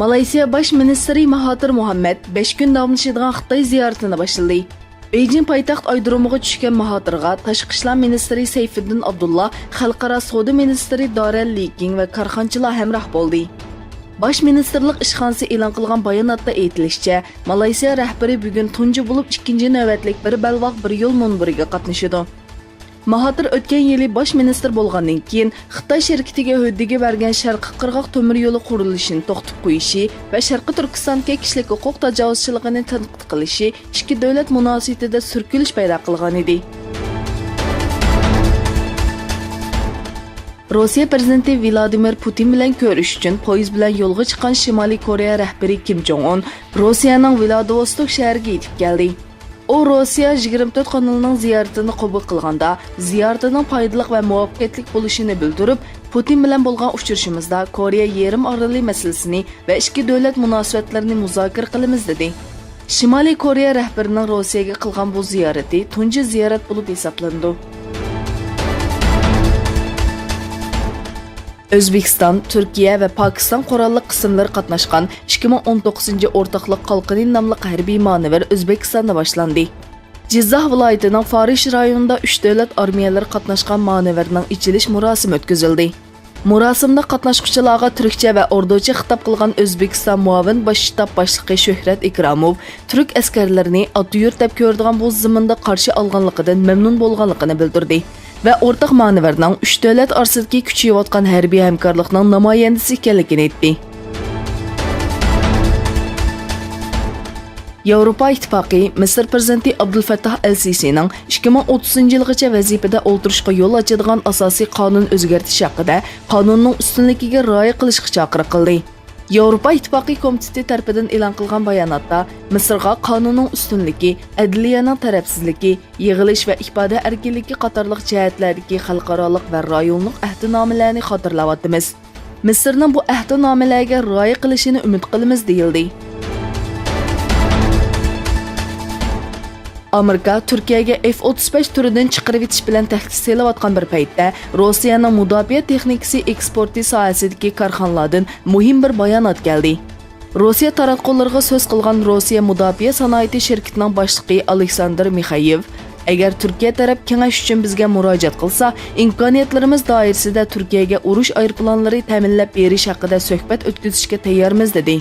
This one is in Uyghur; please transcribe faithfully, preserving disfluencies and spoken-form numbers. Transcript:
مالايسىيا باش مىنىستىرى ماھاتىر مۇھەممەد بەش كۈن داۋاملىشىدىغان خىتاي زىيارىتىنى باشلىدى. بېيجىڭ پايتەخت ئايرودرومىغا چۈشكەن ماھاتىرغا تاشقى ئىشلار مىنىستىرى سەيفىددىن ئابدۇللا، خەلقئارا سودا مىنىستىرى دارەن لىكىڭ ۋە كارخانىچىلار ھەمراھ بولدى. باش مىنىستىرلىق ئىشخانىسى ئېلان قىلغان باياناتتا ئېيتىلىشىچە، مالايسىيا رەھبىرى بۈگۈن تۇنجى بولۇپ ئىككىنچى نۆۋەتلىك بىر بەلباغ بىر يول مۇنبىرىگە قاتنىشىدۇ. ماھاتىر ئۆتكەن يىلى باش مىنىستىر بولغاندىن كېيىن، خىتاي شىركىتىگە ھۆددىگە بەرگەن شەرقىي قىرغاق تۆمۈر يولى قۇرۇلۇشىنى توختىتىپ قويۇشى ۋە شەرقىي تۈركىستاندىكى كىشىلىك ھوقۇق تاجاۋۇزچىلىقىنى تەنقىد قىلىشى ئىككى دۆلەت مۇناسىۋىتىدە سۈركىلىش پەيدا قىلغانىدى. روسىيە پىرېزىدېنتى ۋلادىمىر پۇتىن بىلەن كۆرۈشۈش ئۈچۈن پويىز بىلەن يولغا چىققان شىمالىي كورېيە رەھبىرى كىم جوڭ ئۇن روسىيەنىڭ ۋلادىۋوستوك شەھىرىگە يېتىپ كەلدى. ئۇ روسىيە يىگىرمە تۆت قانىلىنىڭ زىيارىتىنى قوبۇل قىلغاندا، زىيارىتىنىڭ پايدىلىق ۋە مۇۋەپپەقىيەتلىك بولۇشىنى بىلدۈرۈپ، پۇتىن بىلەن بولغان ئۇچرىشىشىمىزدا كورېيە يېرىم ئارىلى مەسىلىسىنى ۋە ئىككى دۆلەت مۇناسىۋەتلىرىنى مۇزاكىرە قىلىمىز، دېدى. شىمالىي كورېيە رەھبىرىنىڭ روسىيەگە قىلغان بۇ زىيارىتى تۇنجى زىيارەت بولۇپ ھېسابلىنىدۇ. ئۆزبېكىستان، تۈركىيە ۋە پاكىستان قوراللىق قىسىملىرى قاتناشقان ئىككى مىڭ ئون توققۇزىنچى ئورتاقلىق قالقىنى ناملىق ھەربىي مانېۋىر ئۆزبېكىستاندا باشلاندى. جىززاھ ۋىلايىتىنىڭ فارىش رايونىدا ئۈچ دۆلەت ئارمىيەلىرى قاتناشقان مانېۋىرنىڭ ئېچىلىش مۇراسىمى ئۆتكۈزۈلدى. مۇراسىمدا قاتناشقۇچىلارغا تۈركچە ۋە ئوردۇچە خىتاب قىلغان ئۆزبېكىستان مۇئاۋىن باش شتاب باشلىقى شۆھرەت ئىكراموۋ تۈرك ئەسكەرلىرىنى ئاتا يۇرت دەپ كۆرىدىغان بۇ زېمىندا قارشى ئالغانلىقىدىن مەمنۇن بولغانلىقىنى بىلدۈردى ۋە ئورتاق مانېۋىرنىڭ ئۈچ دۆلەت ئارىسىدىكى كۈچىيىۋاتقان ھەربىي ھەمكارلىقنىڭ نامايەندىسى ئىكەنلىكىنى ئېيتتى. ياۋروپا ئىتتىپاقى مىسىر پىرېزىدېنتى ئابدۇلفەتتاھ ئەل سىسىنىڭ ئىككى مىڭ ئوتتۇزىنچى يىلغىچە ۋەزىپىدە ئولتۇرۇشقا يول ئاچىدىغان ئاساسىي قانۇن ئۆزگەرتىش ھەققىدە قانۇننىڭ ئۈستۈنلۈكىگە رىئايە قىلىشقا چاقىرىق قىلدى. ياۋروپا ئىتتىپاقى كومىتېتى تەرىپىدىن ئېلان قىلغان باياناتتا، مىسىرغا قانۇننىڭ ئۈستۈنلۈكى، ئەدلىيەنىڭ تەرەپسىزلىكى، يىغىلىش ۋە ئىپادە ئەركىنلىكى قاتارلىق جەھەتلەردىكى خەلقئارالىق ۋە رايونلۇق ئەھدىنامىلەرنى خاتىرىلەۋاتىمىز. مىسىرنىڭ بۇ ئەھدىنامىلەرگە رىئايە قىلىشىنى ئۈمىد قىلىمىز، دېيىلدى. ئامېرىكا تۈركىيەگە ئېف ئوتتۇز بەش تۈرىدىن چىقىرىۋېتىش بىلەن تەھدىت سېلىۋاتقان بىر پەيتتە، روسىيەنىڭ مۇداپىئە تېخنىكىسى ئېكسپورتى ساھەسىدىكى كارخانىلاردىن مۇھىم بىر بايانات كەلدى. روسىيە تاراتقۇلىرىغا سۆز قىلغان روسىيە مۇداپىئە سانائىتى شىركىتىنىڭ باشلىقى ئالېكساندىر مىخەيېۋ، ئەگەر تۈركىيە تەرەپ كېڭەش ئۈچۈن بىزگە مۇراجىئەت قىلسا، ئىمكانىيەتلىرىمىز دائىرىسىدە تۈركىيەگە ئۇرۇش ئايروپىلانلىرى تەمىنلەپ بېرىش ھەققىدە سۆھبەت ئۆتكۈزۈشكە تەييارمىز، دېدى.